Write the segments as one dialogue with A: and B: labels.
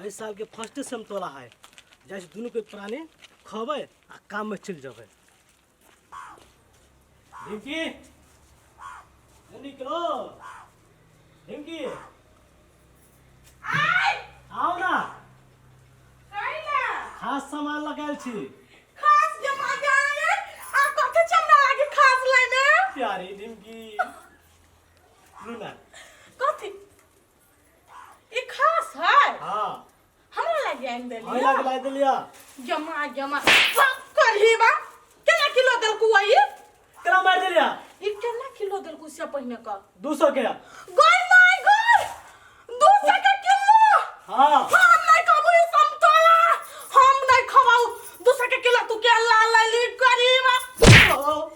A: एहि सालके फर्स्टे समतोला है, जाइ छी दुनू के प्राणी खबै आ काममे चलि जेबै। ढिमकी निकलो, ढिमकी आओ ना, खास सामान लगायल छी।
B: खास जमा जाए आ कथि चमड़ा लागे खास लाइने?
A: प्यारी ढिमकी, लू ना।
B: कथि ई खास है?
A: हाँ।
B: हमरा लागे आनि देलियै?
A: हाँ, लागे ला देलिया।
B: जमा जमा सब करही बा, केना किलो देलकू ई?
A: केना मारि देलिया?
B: ई केना किलो देलकू से पहिने क?
A: 200 के।
B: गई my गई, 200 के किलो?
A: हाँ।
B: हम नहीं खाबू ई समतोला, हम नहीं खबाऊ 200 के किलो। तू के ला लाली गरीब,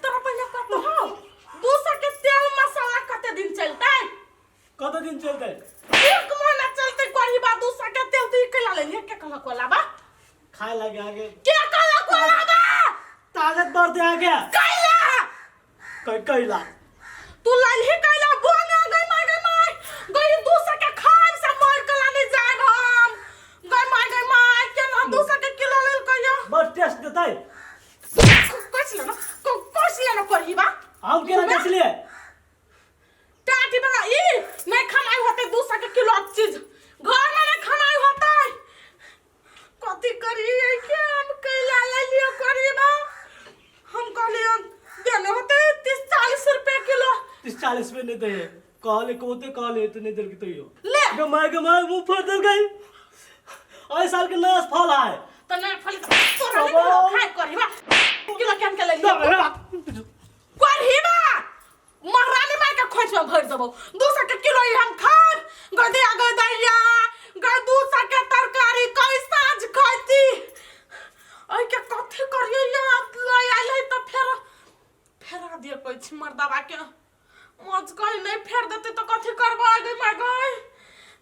B: तोरा पहिने कत हो 200 के तेल मसाला कते दिन चलतै?
A: कते दिन चलतै?
B: एक महीना चलतै गरीबा 200 के तेल। तू ई कैला लेलियै? के कहलक कोलाबा?
A: खाए लगे आगे।
B: के कहलक कोलाबा?
A: ताकत बढ़ते आगे।
B: कैला?
A: कै कैला
B: तू लालही कैला बोन आ गई माय, गई माय गई, 200 के खान से मर के लाने जाए हम। गई माय, गई माय, केना 200 के किलो लेल कहियो?
A: बड़ टेस्ट देतै।
B: कस लेना, कस लेना करहीबा।
A: हम केना बेचलियै?
B: टाटी वाला ई नहीं खनाई होते 200 के किलो चीज घर में नहीं खनाई होते। कथी करी के हम कैला ले लियो करीबा? हम कहलिए देने होते 30-40 रुपए किलो।
A: 30-40 में नहीं दे, कहले कोते कहले तो नहीं देल तैयो।
B: ले।
A: गमाय गमाय मुंह फोड़ देल गई। एहि साल के नया फल आए।
B: तो नया फल तोरा नहीं किलो खाए करीबा, किलो केन के ले लियो करीबा? महारानी माय के खोंच में भर देबो। 200 के किलो ई हम खाब? गदिया गदैया गै, 200 के तरकारी कै साँझ खैती? एहि के कथी करियै? यार लय आयल है तऽ फेर फेरा दिअ कहै छी मर्दाबा के। मौज कहीं नहीं फेर देते तो कथी करबै? गई माय गई,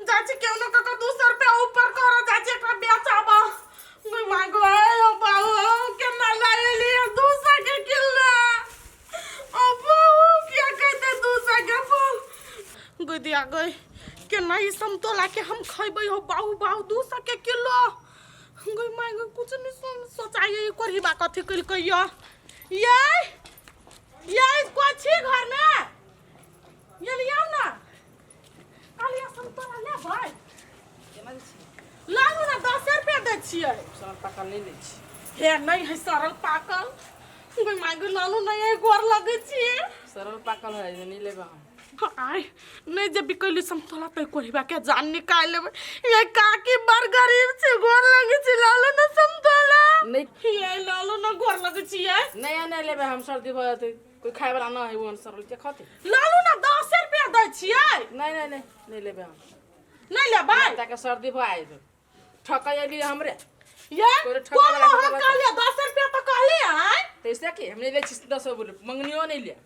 B: जाइ छी केहनो कऽ कऽ 200 रुपया ऊपर कर, जाइ छी एकरा बेचाबऽ। गई माय गई, ओ बाबू, केना लय एलियै 200 के किलो? ओ बाबू, किया कहते 200 के फल? गई दिया गई, केना ई समतोला के हम खैबै? हो बाबू बाबू, 200 के किलो। गई माय गई, कुछ नहीं सुन सोचाइए। ई कोढ़ीबा कथी केलकै? ये ये ये कोई छी घर में? ये लियाओ ना, कालिया समतोला लेबै?
C: केना दै छियै?
B: लाबू ना, 10 रुपया दै छियै।
C: सड़ल पाकल नहि लै छी।
B: हे नहीं है सड़ल पाकल। गई माय गई, लालू नहीं है, गोर लगै छियै।
C: सड़ल पाकल है, नहि लेबै हम।
B: आय नहीं जे बिकैली समतोला तो कोढ़ीबा के जान निकाल लेबै। ये काकी, बड़ गरीब छी, गोर लगै छी, लालू ना समतोला।
C: नहि।
B: ये लालू ना, गोर लगै छियै।
C: नहि नहि लेबै हम, सर्दी भऽ जेतै। कोइ खाय वाला नहि है, ओहन सड़ल के खतै?
B: लालू ना, 10 रुपया दै छियै।
C: नहि नहि नहि नहि लेबै हम।
B: नहीं लेबै?
C: ताके सर्दी भऽ आयल, ठकै एलियै हमरे।
B: ये
C: तोरे ठकै
B: कोन
C: वाला
B: महग
C: के बात।
B: कहलियै? 10 रुपया तऽ कहलियै। आय
C: तैसे की हम नहि लै छी 10 बोले, मंगनियो नहि ले।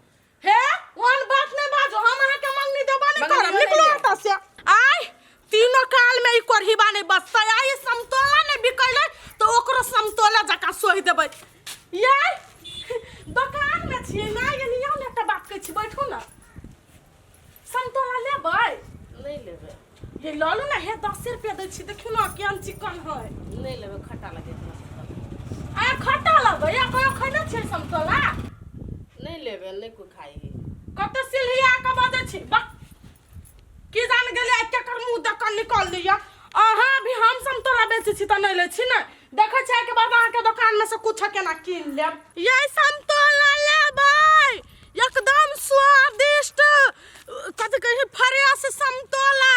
B: हे, ओहन बात नहीं बाजो, हम अहाँके मंगनी देबो नहीं
C: मंगनियो
B: करब।
C: नहि
B: निकलो
C: लेब।
B: एतऽ से। आय तीनो काल में ई कोढ़ीबा नहीं बचतै। आय ई समतोला नहीं बिकैलै तऽ ओकरो समतोला जकाँ सोहि देबै। ये दोकान में छियै ना, ये लियौ ने, एकटा बात कहै छी, बैठू ना। समतोला लेबै?
C: नहि लेबै।
B: ये लऽ लू ना, हे 10 रुपया दै छी, देखियौ ना केहन चिकन है।
C: नहि लेबै, खट्टा लगे हमरा समतोला।
B: आ खट्टा लगैया? कहियो खैने छियै समतोला?
C: नहि लेबै, नहि कोइ खाइ है।
B: कते सिल्हिया के बजै छी बा, की जान गेलै आइ केकर मुंह देख कऽ निकल लिअ। अहाँ भी हम समतोला बेचै छी तऽ नहि लै छी ने। देखै छी आइके बाद अहाँके दोकान में से कुछ केना कीन लेब। ये समतोला लेबै, एकदम स्वादिष्ट, कथी कहै, फ्रेश समतोला।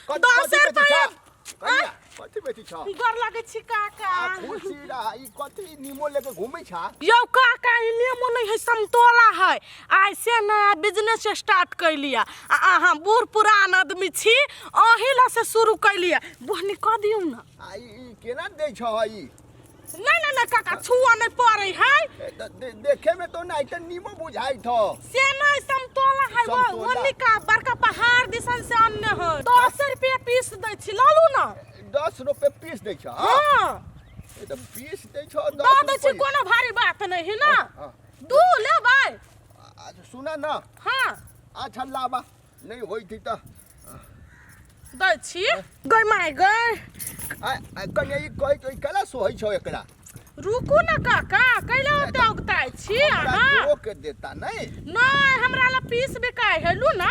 B: 10
D: कथी बेचै
B: रुपया।
D: छह? कनिया, कथी बेचै छह?
B: गोर लगै छी काका।
D: आ खुशी रह, ई कथी नीमो लेके घूमै छा?
B: यौ काका, ई नेमो नहीं है, समतोला है। आइ से नया बिजनेस स्टार्ट कैलियै आ अहाँ बूढ़ पुरान आदमी छी, अहीं ला से शुरू कैलियै। बोहनी कऽ दियौ ने।
D: आ ई ई केना दै छह ई?
B: नहीं नहीं नहीं काका, छुआ नहीं पड़े है।
D: ए, त देखे में तो नहीं त नीमो बुझाइत ह।
B: से नहीं, समतोला है वो।
D: समतोला।
B: वो का बड़का पहाड़ दिसन से अन्य है। 10 रुपये पीस दै छी, लऽ लू ना।
D: 10 रुपए पीस दै छह?
B: हाँ।
D: ए, त पीस दै छह
B: दऽ
D: 10
B: दै छी।
D: रुपए।
B: कोनो भारी बात नहीं है ना।
D: हाँ।
B: दू लेबै?
D: अच्छा सुना ना।
B: हाँ।
D: अच्छा लाबा, नहीं होई थी त
B: दै छी गै माय गै।
D: आ आ कनिया ई कहै छौ, ई केना सोहै छौ एकरा?
B: रुकू ने काका, कैला ओते औगताइ छी
D: हमरा
B: अहाँ?
D: जो के देता नहीं।
B: नहि, हमरा लए पीस बिकाइ है। लू ना,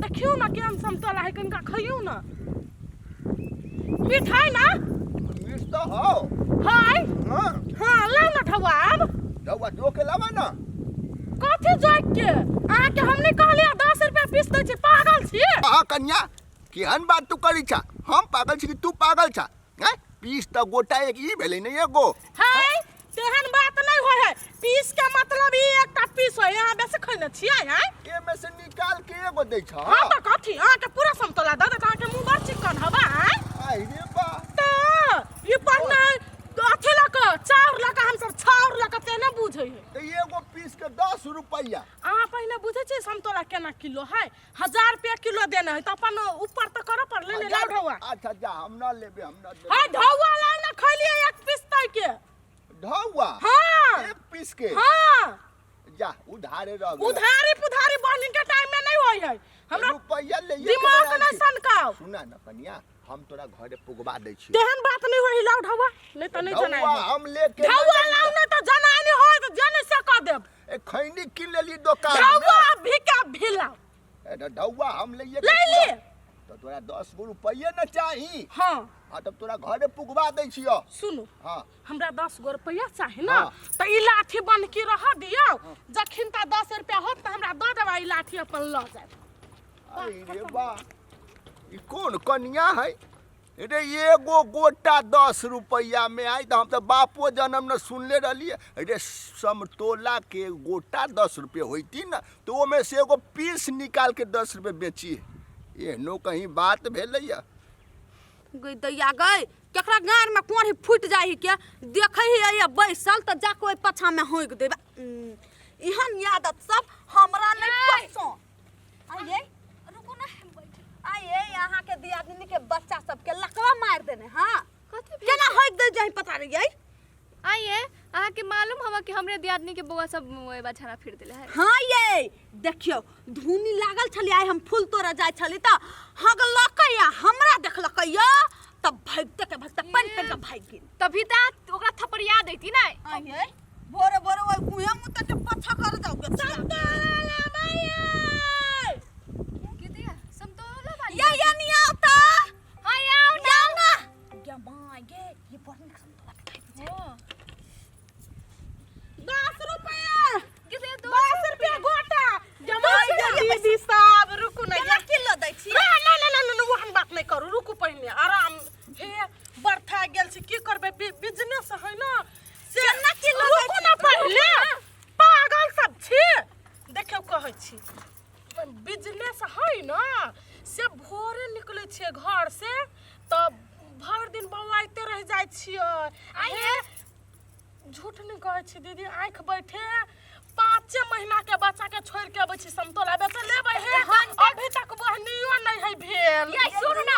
B: देखियौ ना केहन समतोला है, कनिका खइयौ ना। मीठ है ना?
D: मीठ तो हो।
B: है।
D: हाँ।
B: हाँ, लाउ ना ठौआ आब।
D: रउआ जो के लावा ना।
B: कथी जोइक के? अहाँके हम नहि कहलियै 10 रुपया पीस दै छी? पागल छी?
D: हाँ कन्या, केहन बात तू करी छा? हम पागल छी कि तू पागल छा? हैं, पीस त गोटा एक ई भेलै ने एगो।
B: है, तेहन बात नहि होइ है। पीस के मतलब ई एकटा पीस होइ, अहाँ बेसी खैने छियै हैं?
D: एमे से निकाल के एगो दै छ।
B: हाँ तऽ कथी, अहाँके पूरा समतोला दऽ देत? अहाँके मुँह बड़ चिक्कन हवा आँय।
D: आई रे बा।
B: तऽ ई पहिने अथी लऽ कऽ, चाउर लऽ कऽ, हमसब छाउर लऽ कऽ तेहने बुझै है।
D: त एगो पीस के 10 रुपैआ?
B: अहाँ पहिने बुझै छियै समतोला केना किलो है? 1000 रुपया किलो देने है तऽ अपन ऊपर तऽ करऽ पड़लै ने। लाउ ढौआ।
D: अच्छा जा, हम न लेबे, हम न लेबे।
B: है ढौआ लाउ ने, खैलियै एक पीस तै के।
D: ढौआ?
B: हाँ।
D: एक पीस के?
B: हाँ।
D: जा, उधारे रह गेल।
B: उधारी पुधारी बहिन के टाइम में नहीं होई है हमरा।
D: रुपैआ ले।
B: दिमाग नहीं सनकाओ।
D: सुना न कन्या, हम तोरा घरे पुगवा दै छी।
B: तेहन बात नहीं होई। लाउ ढौआ, नहीं तऽ नहीं जनाई।
D: ढौआ हम लेके
B: ढौआ लाउ, नहीं तऽ जनाई नहीं होई तऽ जने से कह देब।
D: ए, खैनी किन लेली दोकान में।
B: ढौआ भी के भी लाउ।
D: ए, तो ढौआ हम लइए के
B: ले ली।
D: तो तोरा 10 गो रुपैए न चाही?
B: हाँ।
D: हाँ, तब तोरा घरे पुगवा दै छियो।
B: सुनू।
D: हाँ।
B: हमरा 10 गो रुपैआ चाही ना।
D: हाँ।
B: तऽ ई लाठी बनकी रह दियौ, जखन ता 10 रुपया होत तऽ हमरा दऽ देबै, ई लाठी अपन लऽ जायब।
D: अरे रे बा, ई कोन कन्या है रे? एगो गोटा 10 रुपैआ में आई तऽ हम तऽ बापो जन्म न सुनले रहलियै रे। समतोला के गोटा 10 रुपये होती न तो ओमे से एगो पीस निकाल के 10 रुपये बेची, एहनो कहीं बात भेलैया?
E: गई दैया गई, केकरा गार में कोढ़ी फूटि जाइ ही के देखै ही अइए बैसल तऽ जाके ओहि पाछा में होंकि देबै। एहन आदत सब हमरा नहि पसंद। आइए,
F: रुकू ना, बैठ।
E: आइए, अहाँके दियादनी के बच्चा सबके लकवा मारि देने। हाँ।
F: कथी भेल?
E: केना होकि दै जाहि पता नहीं आई।
F: आइए, अहाँके मालूम हवा कि हमरे दियादनी के बौआ सब बछाना फिर देले है?
E: हाँ ये देखियौ, धुनी लागल छलै। आइ हम फूल तोड़ऽ जाइ छली तऽ हगलकै आ हमरा देखलकै यऽ तब भागिते के भागते पानि पानि के भागि गेल।
F: तभी तऽ ओकरा थपड़िया देती ना।
E: आइए, भोरे भोरे ओहि गुहे मुँह के पछा कर जाओ के।
F: के दिया समतोला वाली?
E: ये ये नहीं आता।
F: हाँ, आओ ना।
E: जाओ ना ये माँ, ये बड़ नीक समतोला के खाइ छै।
B: 10 रुपया।
F: के दिया?
B: 10 रुपया गोटा।
E: दस रुपया।
B: दीदी साहब, रुकू ना।
E: केना किलो दै छी?
B: ना ना ना ना ना, ओहन बात नहीं करू। रुकू पहिने आराम। हे, बड़ थाकि गेल छी, की करबै, बिजनेस है ना से।
E: केना किलो दै
B: रुकू ना पहिले, पागल सब छी। देखियौ, कहै छी, बिजनेस है ना से भोरे निकलै छियै घर से तऽ भरि दिन बौआइते रहि जाइ छियै। आ हे, झूठ नहि कहै छी दीदी, आँखि बैठे 5 महीना के बच्चा के छोड़ के अबै छी समतोला बेचै लेबै। हे, अभी तक बहनियो नहीं है भेल।
F: ये सुन ना,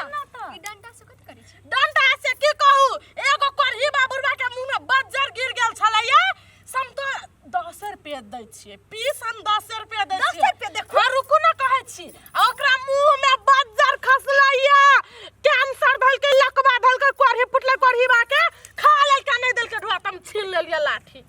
F: ई डंडा से कथी करै छी?
B: डंडा से की कहू, एगो कोरही बाबुरबा के मुंह में बज्जर गिर गेल छलैया। समतो 10 रुपये दै छियै पीस, हम 10 रुपये दै
E: 10
B: छियै।
E: रुपये देखू।
B: हाँ, रुकू ना, कहै छी। आ ओकरा मुंह में बज्जर खसलैया, कैंसर धलकै, लकवा धलकै, कोरही फुटलै कोरही बा के, खा लेलकै, नहीं देलकै ढुआ, त हम छीन लेलियै लाठी।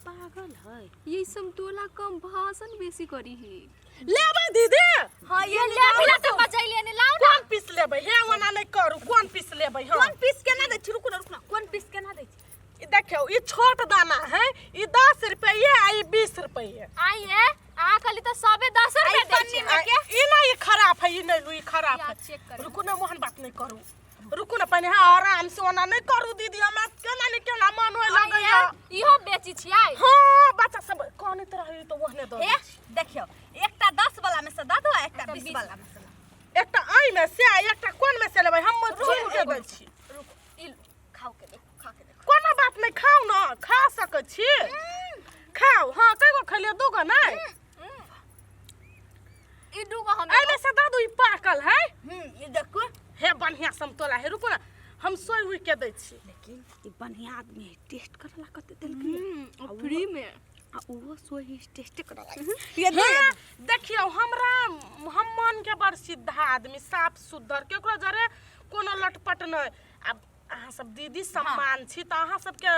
E: पागल है।
F: ये समतोला कम भाषण बेसी करी ही।
B: लेबै दीदी?
E: हाँ, ये
F: ले अभी तो बचैले ने, लाओ ना।
B: कोन पीस लेबै? हे, ओना नहि करू, कोन पीस लेबै? हम
E: कोन पीस केना दै छी? रुकू ना, रुकू ना, कोन पीस केना दै छी?
B: ई देखियौ, ई छोट दाना है, ई 10 रुपये आ ई 20 रुपये।
F: आइए, अहाँ कहली तऽ सबे 10 रुपए दै
E: पन्नी
F: छै।
E: में के?
B: ई नहीं, ई खराब है, ई नहीं लू, ई खराब
F: या,
B: है।
F: चेक करू।
B: रुकू ना, मोहन बात नहीं करू, रुकू ना पहिने। हाँ, आराम से, ओना नहीं करू दीदी, हमरा केना नहीं केना मन होय लगैया।
F: इहो बेची छियै?
B: हाँ, बच्चा सब कहने रही तो ओहने दऽ
E: हे
B: दै छी।
E: देखियौ, एकटा 10 वाला में से दऽ दो आ एकटा
F: एकटा
E: 20
F: 20
E: वाला में से दऽ।
B: एकटा एहि में से आ एकटा कोन में से लेबै? हम चुन के दै छी।
F: रुकू, ई लो, खाओ के देखो, खा के देखो।
B: कोनो बात नहीं, खाउ ना, खा सकै छी, खाउ। हाँ, कय गो खैलियै? दूगो नहि?
F: ई दूगो हम
B: एहिमे से दऽ दू, ई पाकल है।
E: ई देखू।
B: हे, बढ़िया समतोला है। रुकू ना, हम सोई हुई के दै छी।
E: लेकिन ई बढ़िया आदमी है, टेस्ट करला कते देलकै।
F: फ्री में।
E: आ उहो सोही टेस्ट कर ये दे।
B: हाँ, देखियौ हमरा हम मन के बड़ सीधा आदमी, साफ सुथर, केकरो जरे कोनो लटपट नहि। आब अहाँ सब दीदी सम्मान छी तऽ अहाँ सबके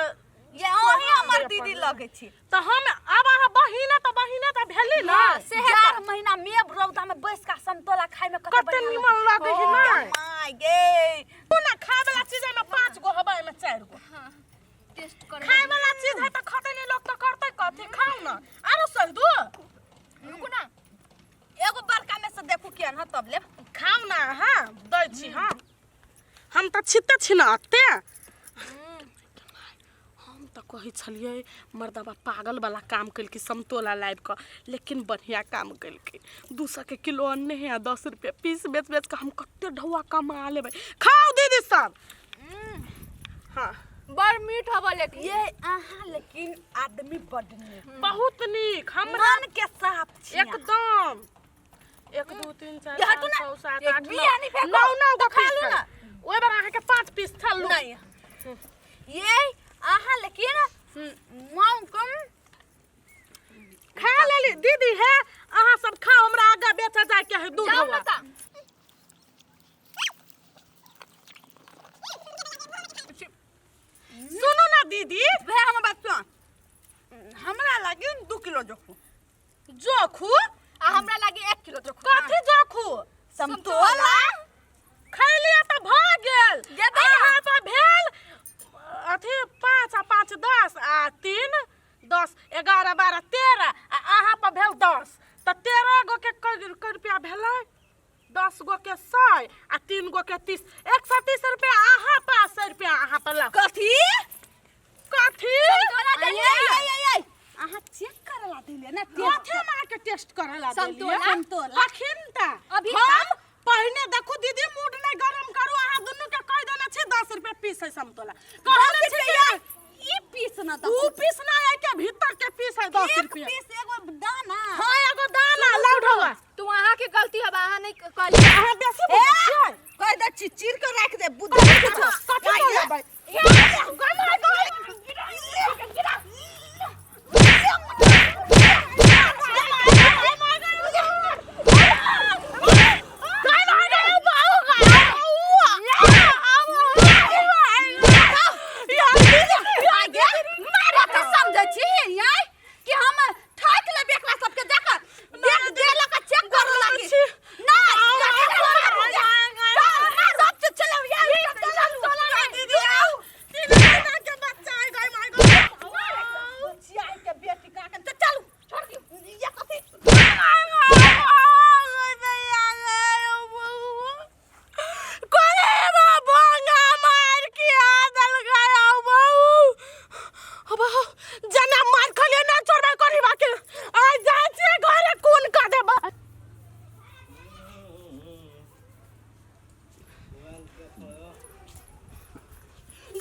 E: ये अहीं हमर दीदी लगै छी।
B: तऽ हम आब अहाँ बहिने तऽ बहिने तऽ भेली ने।
E: से 4 महीना मेघ रौदा में बैस के समतोला खाय में
B: कते निमन लगै है ने।
E: My गे
B: कोना खाय वाला चीज एहिमे 5 गो हबे, एहिमे 4 गो।
F: टेस्ट कर
B: खाय वाला चीज है तऽ खतै नहि लोक तऽ करतै कथी? खाउ ने आरो सही दू।
E: रुकू ना, एगो बड़का में से देखू केहन है तब लेब।
B: खाउ ना अहाँ, दै छी। हाँ हम तऽ छिते छी ने अते। हम तऽ कहै छलियै मर्दबा पागल वाला काम केलकै समतोला लाबि कऽ, लेकिन बढ़िआँ काम केलकै। 200 के किलो अनने है आ 10 रुपया पीस बेच बेच कऽ हम कते ढौआ कमा लेबै। खाउ दीदी सब। हाँ
F: बड़ मीठ हबो लेकिन
E: ये अहाँ लेकिन आदमी बड नीक,
B: बहुत नीक, हमरा
E: मन के साफ छी
B: एकदम। 1 2 3 4
E: ये हटू
B: 5
E: ना।
B: 6 7
E: एक
B: 8
E: बिया नहीं फेंको।
B: 9 9 गो
E: तो खा
B: पीस
E: लू
B: है।
E: ना।
B: ओहि बेर अहाँके 5 पीस छल।
E: नहीं ये अहाँ लेकिन माँ कम
B: खा लेली दीदी है। अहाँ सब खाओ, हमरा आगा बेचा जाय के है दूध।
F: जाउ ने तऽ।
B: सुनू ना दीदी,
E: भैया हमर बात सुन, हमरा लागी 2 किलो जोखू।
B: जोखू
F: आ हमरा लागी 1 किलो जोखू।
B: कथी जोखू?
E: समतोला
B: खैलियै तऽ भऽ गेल।
E: जेबै ना।
B: अहाँ तऽ भेल अथी 5 आ 5 10 आ 3 10 11 12 13 आ अहाँ पर भेल 10 तऽ 13 गो के कै रुपया भेलै? 10 गो के 100 आ 3 गो के 30, 130 रुपया अहाँ पर, 100 रुपया अहाँ पर लाउ।
E: कथी?
B: कथी?
E: ये ये ये ये अहाँ चेक करला दिले ना?
B: कथी हम अहाँके टेस्ट करला देलियै?
E: समतोला। समतोला।
B: अखिन ता
F: अभी
B: हम पहिने देखू दीदी, मूड नहि गरम करू। अहाँ दुनू के कहि देने छी 10 रुपया पीस है समतोला, कहने छी कि
E: रुपया ई पीस ना
B: ऊ पीस ना है के भीतर के पीस है 10
E: एक
B: रुपया
E: पीस एगो दाना।
B: हाँ एगो दाना लाउड हवा।
F: तू अहाँ के गलती हबा, अहाँ नहीं कहली।
B: अहाँ बेसी बुझै छियै।
E: कह दे छी चीर के राख दे बुद्धि
B: कथी कथी लेबै?
E: समझै छी यार कि हम ठक लेबै एकरा सबके जाकर देख दे लऽ चेक करऽ लागी ना सब चीज चलो यार, चलू
B: दीदी आउ, 3 महीना के बच्चा है गई माय गई।
E: चियाई के बेटी का के चलू छोड़ दियो ये कथी।
B: जना मार खलिए ना छोड़बे करी बाके आ जाइ छियै घरे कोन कऽ देबै।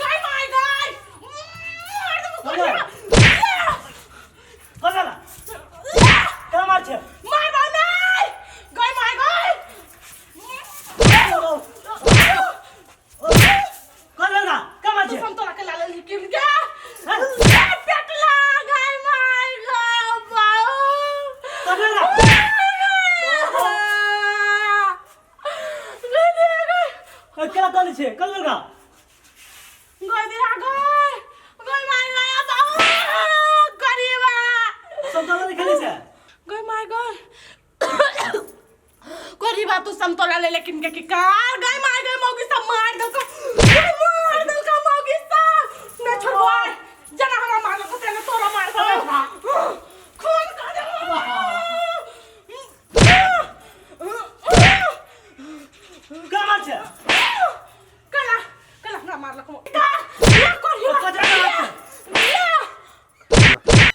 B: गई my गई मार देबो करिबा।
A: कथला केना मार छै?
B: मारबो नै गई my गई।
A: कथला केना मार छै?
B: समतोला के लाल किन के पेट लाग गई my गो बाऊ।
A: कथला केना कहले छै? कथला समतोला नहीं खेले छै?
B: गरीबा तू समतोला ले लेकिन के कार गई मार गई मौगी सब मार दलको, मार दलको मौगी सब। नहीं छोड़बो जना हमरा मारलको तेने तोरा मार दो, खून कर देबो।
A: केना मार छै?
B: कला कला हमरा मारलको कार।